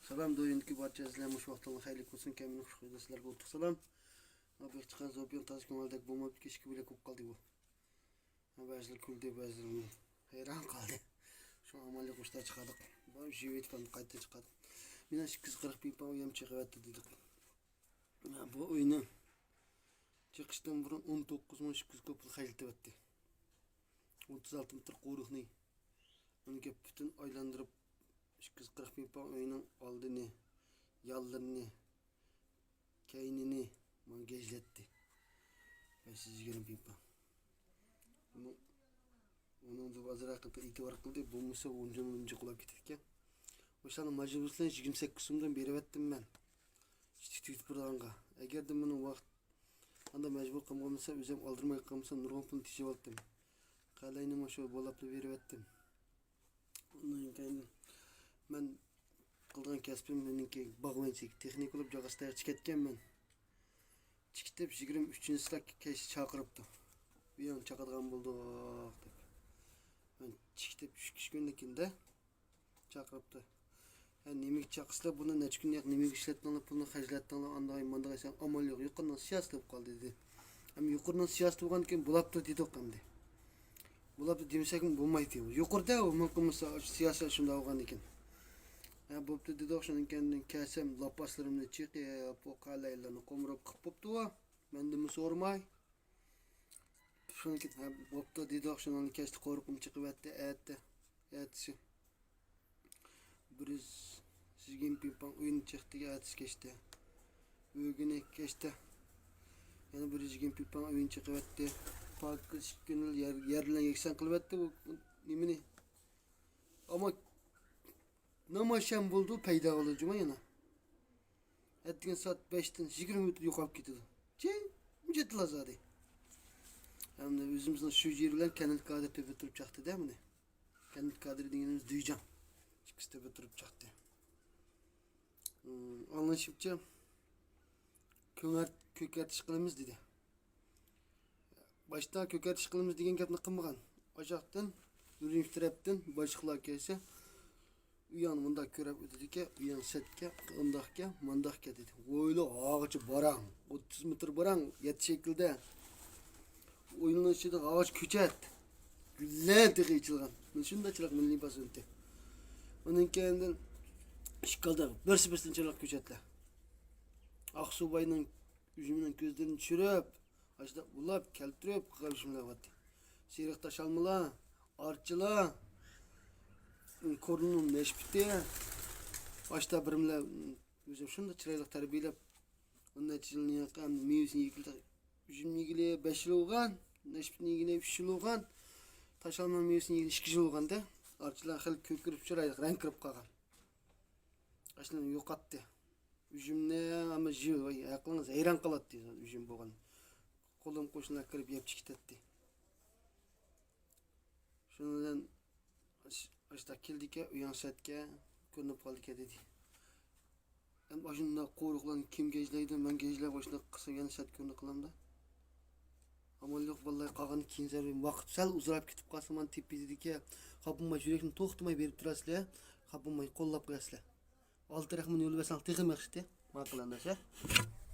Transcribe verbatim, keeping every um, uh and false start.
سالام دويىنكى بارچە ئەزىزلەر، مۇشۇ ۋاقتىڭلار خەيرلىك بولسۇن، كەمىنى خۇش قىلدى سىلەرگە ئوتتۇق سالام. ھا، بۇ چىققان زوپىيان تازا كۆڭۈلدەك بولماپتۇ، كەچكە بىلەك بولۇپ قالدى بۇ. ھا، بەزىلەر كۈلدى، بەزىلەر ھەيران قالدى. شۇ ئامال يوق ئۇشتا چىقاردۇق. بۇ يېۋىتىپ قايتا چىقاردۇق. مېنىڭ ئىككى يۈز قىرىق پىڭپاڭ ئۆيۈم چېقىۋەتتى دېدۇق. ھا، بۇ ئۆينى چېقىشتىن بۇرۇن ئون توققۇز مىڭ ئىككى يۈز كوپىل خەجلىتىۋەتتى. ئوتتۇز ئالتە مېتىر قورۇقنى ئۇنى كېلىپ پۈتۈن ئايلاندۇرۇپ، ئىككى يۈز قىرىق پىڭپاڭ ئۆينىڭ ئالدىنى، يانلىرىنى، كەينىنى مانا گەجلەتتى. بەش يۈز يىگىرمە پىڭپاڭ. بۇ، ئۇنىڭدا ئازراق ئېتىبار قىلدى، بولمىسا ئۇنجۇمۇنجۇ قۇلاپ كېتىدىكەن. ئوشۇلارنى مەجبۇرلۇق بىلەن يىگىرمە سەككىز سومدىن بېرىۋەتتىم مەن. ئىشتىك تۈگىتىپ بولىدىغانغا. ئەگەردە مېنىڭ ۋاقىت ئاندا مەجبۇر قىلمىسا، ئۆزۈم ئالدىرماي قالمىسا، نۇرغۇن پۇلنى تېجىۋالاتتىم. قەلەينىمۇ شۇ بولاپلا بېرىۋەتتىم. ئۇنىڭ كەينىدىن مەن قىلىدىغان كەسپىم مېنىڭكى باغۋەنچىلىك، تېخنىكا بولۇپ جاغاستايغا چىقىۋەتكەنمەن. چىقىپ يىگىرمە ئۈچىنچى سىلەر كەچتە چاقىرىپتۇ. ئۇياڭ چاقىدىغان بولدۇق دەپ. مەن چىقىپ ئۈچ كۈندىن كېيىندە چاقىرىپتۇ. ھە، نېمىگە چاقىسىلەر بۇنى، نەچچە كۈن ياق نېمىگە ئىشلەتتىڭلار، پۇلنى خەجلەتتىڭلار، ئانداق مانداق ئەسەن ئامال يوق، يۇقىرىنىڭ سىياسىتى بولۇپ قالدى دېدى. ھەم يۇقىرىنىڭ سىياسىتى بولغاندىكىن بولاپتۇ دېدۇق ئەمدى. بولاپتۇ دېمىسەكمۇ بولمايتتى. يۇقىرىدا ئۇ مۇمكىن بولسا سىياسەت شۇنداق بولغاندىكىن. ھە، بوپتۇ دېدۇق، شۇنىڭ كەينىدىن كەلسەم لاپاسلىرىمنى چېقىپ، بۇ قەلەيلەرنى قومۇراپ قىلىپ بوپتۇ. مەندىنمۇ سورىماي. شۇنىڭكى، ھە، بوپتۇ دېدۇق، شۇنىڭ كەچتە قورۇقنى چېقىۋەتتى، ئەتە. ئەتىسى. بىر يۈز يىگىرمە پىڭپاڭ ئۆينى چېقتى، ئەتىسى كەچتە. ئۆگۈنى كەچتە. يەنە بىر يۈز يىگىرمە پىڭپاڭ ئۆينى چېقىۋەتتى. پاكىز ئىككى كۈن يەر، يەر بىلەن يەكسان قىلىۋەتتى بۇ نېمىنى. ئەمما نامايىش ھەم بولىدۇ، پەيدا بولىدۇ جۇما يەنە. ئەتىگەن سائەت بەشتىن يىگىرمە مىنۇت يوقاپ كېتىدۇ. جىمجىتلا زادى. ھەمدە ئۆزىمىزنىڭ شۇجى بىلەن كەنت كادىرى تۆپە تۇرۇپ چاقتى-دە مېنى. كەنت كادىرى دېگىنىمىز دۈيجاڭ. ئىككىسى تۆپە تۇرۇپ چاقتى. ئاڭلىشىمچە، كۆڭەر-، كۆكەرتىش قىلىمىز دېدى. باشتا كۆكەرتىش قىلىمىز دېگەن گەپنى قىلمىغان. ئاشاقتىن، ئۈرۈمچى تەرەپتىن باشلىقلار كەلسە، ئۇياڭنى مۇنداق كۆرۈپ ئۆتىدىكەن، ئۇياڭ سەتكە، ئۇنداقكەن، مانداقكەن دېدى. ھويلا ھاغىچە باراڭ، ئوتتۇز مېتىر باراڭ، يەتتە شەكىلدە. ھويلىنىڭ ئىچىدە ھاغىچ كۆچەت. گۈللەر تېخى ئېچىلغان. مانا شۇنداق چىرايلىق مىللىي پاسونتى. ئۇنىڭ كەينىدىن ئىككى ئالدى بىرسى بىرسىدىن چىرايلىق كۆچەتلەر. ئاقسۇباينىڭ ئۈجمىنىڭ كۆزلىرىنى چۈشۈرۈپ، ئاشۇنداق ئۇلاپ كەلتۈرۈپ قىلغان ئىشىملار بارتتى. سېرىق تاشالمىلار، ئارچىلار، كورلىنىڭ نەشپۈتى، ئاشتا بىرمىلەر ئۆزۈم شۇنداق چىرايلىق تەربىيەلەپ، ئون نەچچە يىلنى ياققان مېۋىسىنى يېگىلى، ئۈجۈمنى يېگىلى بەش يىل بولغان، نەشپۈتنى يېگىلى ئۈچ يىل بولغان، تاشالما مېۋىسىنى يېگىلى ئىككى يىل بولغاندا، ئارچىلار خېلى كۆكىرىپ چىرايلىق رەڭ كىرىپ قالغان. ئاشۇلارنى يوقاتتى. ئۈجۈمنى ھەممە يېيىپ، ۋاي، ئەقلىڭىز ھەيران قالاتتى، ئۈجۈم بولغان. قولۇم قوشنىلار كىرىپ يەپ چىقىتەتتى. شۇنىڭ بىلەن ئاش-، ئاشتا كېلىدىكەن، ئۇياڭ سەتكە كۆرۈنۈپ قالدىكەن دېدى. ئەمما ئاشۇنداق قورۇقلارنى كىم گەجلەيدۇ؟ مەن گەجلەپ ئاشۇنداق قىلسام يەنە سەت كۆرۈنۈپ قالامدا؟ ئامال يوق، بالىلار قالغان كېيىن سەل ۋاقىت سەل ئۇزىراپ كېتىپ قالسا، مانا تېپىدىكەن. خاپىماي يۈرەكنى توختىماي بېرىپ تۇراسىلەر. خاپىماي قوللاپ قوياسىلەر. ئالتە رەقىمىنى يوللاپ بەرسەڭ تېخىمۇ ياخشىتى. ماقۇل ئەمەس، ھە؟